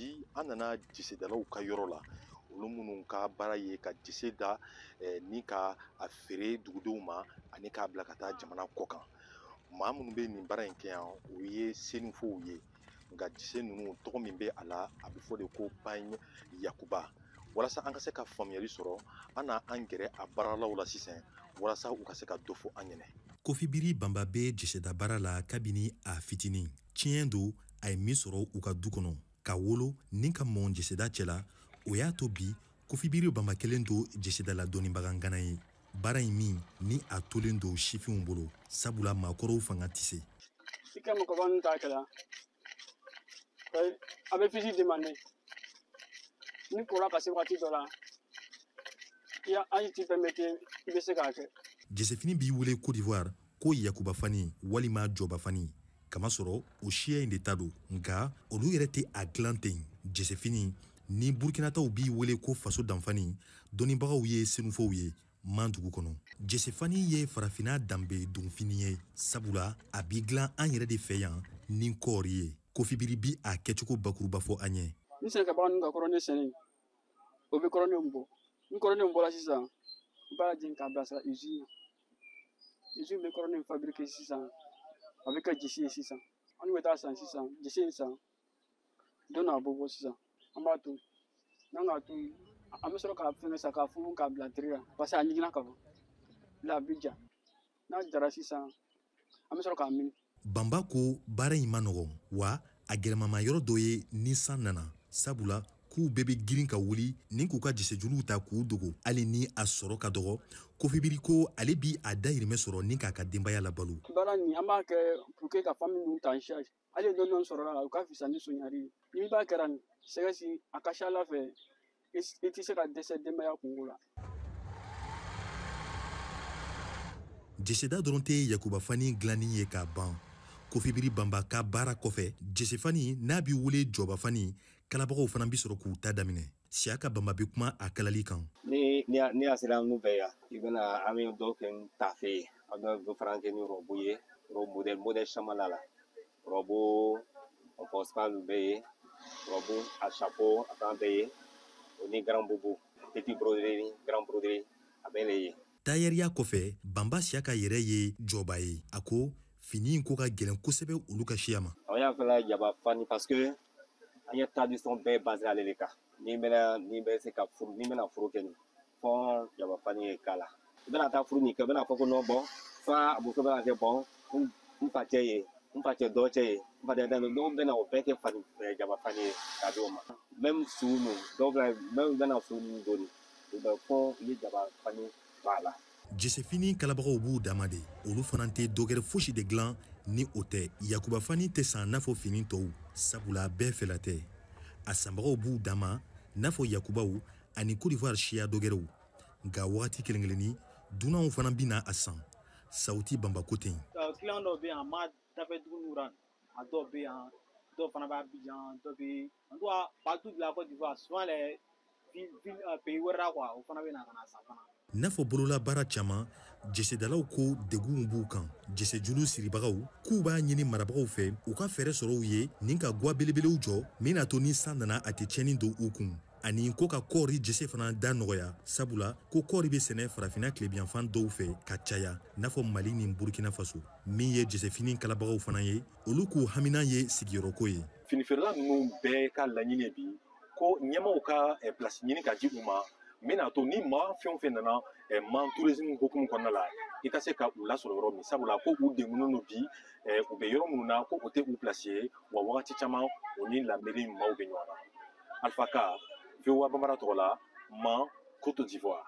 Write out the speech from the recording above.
Bi an nana jesedalaw ka yɔrɔ la, olu minnu ka baara ye ka jese da ni ka a feere dugudenw ma ani k'a bila ka taa jamana kɔ kan. Maa minnu bɛ nin baara in kɛ yan, o ye senufow ye. Nka jese ninnu tɔgɔ min bɛ a la, a bɛ fɔ de ko pagne yakuba. Walasa an ka se ka faamuyali sɔrɔ, an na an gɛrɛ a baaralaw la sisan walasa u ka se ka dɔ fɔ an ɲɛnɛ. Kofibiri Banba bɛ jeseda baara la kabini a fitinin. Tiɲɛ don, a ye min sɔrɔ u ka du kɔnɔ, ka wolo ni ka mɔn jeseda cɛ la, o y'a to bi Kofibiri Banba kelen don jesedala dɔnnibaga ŋana ye. Baara in min ni a tolen don sifinw bolo, sabula maakɔrɔw fanga tɛ se. I ka mɔgɔkɔrɔba ninnu t'a kɛla, a bɛ fisi demande ni kora ka se waati dɔ la, i ya âge t'i permettre i bɛ se k'a kɛ. Jesefini b'i wele Côte d'Ivoire ko Yakuba fani walima Jɔba fani, kamasɔrɔ o siya in de ta don, nka olu yɛrɛ tɛ a dilan ten. Jesefini ni Burkinataw b'i wele ko faso danfani, dɔnnibagaw ye senufow ye Man dugu kɔnɔ. Jesefani ye farafinna danbe donfini ye, sabula a b'i dilan an yɛrɛ de fɛ yan ni kɔɔri ye. Kofibiri bi a kɛcogo bakuruba fɔ an ye. Ni sɛnɛkɛbaga ninnu ka kɔrɔne sɛnɛ, o bɛ kɔrɔne bɔ. Ni kɔrɔne bɔra sisan, u b'a lajɛ k'a bilasira usine na. Usine bɛ kɔrɔne fabriquer sisan, a bɛ kɛ jise ye sisan. An bɛ taa san sisan, jise in san, don n'a bɔ bɔ sisan, an b'a to. N'an k'a to, an bɛ sɔrɔ k'a fɛngɛ sa, k'a funfun k'a bila tiri la, parce que a ɲiginna ka ban. La a bɛ ja. N'a jara sisan, an bɛ sɔrɔ k'a mini. Banba ko baara in ma nɔgɔn, wa a gɛlɛmama yɔrɔ dɔ ye ni san nana, sabula k'u bɛɛ bɛ girin ka wuli ni k'u ka jesejuluw ta k'u dogo. Hali ni a sɔrɔ ka dɔgɔ, Kofibiri ko ale bi a dayirimɛ sɔrɔ ni k'a ka denbaya labalo. Baara nin an b'a kɛ pour que ka famille ninnu ta en charge. Hali dɔɔni dɔɔni sɔrɔ la, o ka fisa ni sonyali ye. N'i b'a kɛra nin sɛgɛsi, a ka ca Ala fɛ, i tɛ se ka dɛsɛ denbaya kungo la. Jeseda dɔrɔn tɛ Yakuba fani dilanni ye k'a ban. Kofibiri Banba ka baara kɔfɛ, jesefani n'a b'i wele Jɔba fani, kalabagaw fana bɛ sɔrɔ k'u ta daminɛ. Siyaka Banba bɛ kuma a kalali kan. Ni a sera an fɛ yan, i bɛna an bɛ dɔw kɛ tafe ye, an bɛ dɔ fana kɛ ni rɔbu ye, rɔbu modèle caman la la. Rɔbu enfoncement bɛ yen, rɔbu a chapeau a fana bɛ yen, o ni grand boubou, petit broderie, grand broderie, a bɛɛ le ye. Tayɛriya kɔfɛ, Banba Siyaka yɛrɛ ye jɔba ye. A ko fini in ko ka gɛlɛn kosɛbɛ olu ka siya ma. An y'a fɔla jaba fani parce que an ye tradition bɛɛ basé ale de kan. N'i bɛna, n'i bɛ se ka furu, n'i bɛna furu kɛ nin, fɔ jaba fani ye k'a la. I bɛna taa furu nin kɛ, i bɛna fɔ ko non bon, fa a muso bɛna kɛ bon, n fa cɛ ye, n fa cɛ dɔ cɛ ye, n fa cɛ dɔ ye, dɔw bɛna o bɛɛ kɛ fani, jaba fani ye k'a d'o ma. Même su ninnu, dɔw bɛna, même bɛna su ninnu don nin, u bɛ fɔ u ye jaba fani b'a la. Jesefini kalabagaw b'u dama de, olu fana tɛ dɔgɛrɛ fosi de dilan ni o tɛ. Yakuba fani tɛ san n'a fɔ fini tɔw, sabula bɛɛ fɛla tɛ. A sanbagaw b'u dama n'a fɔ Yakubaw ani Côte d'Ivoire siya dɔgɛrɛw. Nka wagati kelen kelenni, dunanw fana bɛ na a san. Sawuti Banba ko ten. Client dɔw bɛ yan, a ma dafɛ dugu ninnu ra, a dɔw bɛ yan, dɔw fana bɛ Abidjan, dɔw bɛ, en tout cas partout de la Côte d'Ivoire, souvent les villes, villes, pays wɛrɛ la quoi, o fana bɛ na ka na san fana. N'a fɔ bololabaara caman, jesedalaw ko degunw b'u kan. Jesejulu siribagaw k'u b'a ɲini marabagaw fɛ u ka fɛɛrɛ sɔrɔ u ye ni ka gwa belebelew jɔ min n'a to ni san nana a tɛ tiɲɛni don u kun, ani ko ka kɔɔri jese fana da nɔgɔya, sabula ko kɔɔri bɛ sɛnɛ farafinna tilebiyanfan dɔw fɛ ka caya, n'a fɔ Mali ni Burkina Faso. Min ye jesefini kalabagaw fana ye, olu k'u hamina ye sigiyɔrɔko ye. Finifeerela ninnu bɛɛ ka laɲini ye bi ko ɲɛmaaw ka place ɲini ka di u ma, min n'a to ni maa fɛn o fɛn nana Man tourisme hukumu kɔnɔna la, i ka se ka u lasɔrɔ yɔrɔ min, sabula ko u degunnen don bi, u bɛ yɔrɔ minnu na ko o tɛ u place ye, wa wagati caman u ni la mairie maaw bɛ ɲɔgɔn na. Alpha Ka, VOA Bambara tɔgɔ la, Man, Côte d'Ivoire.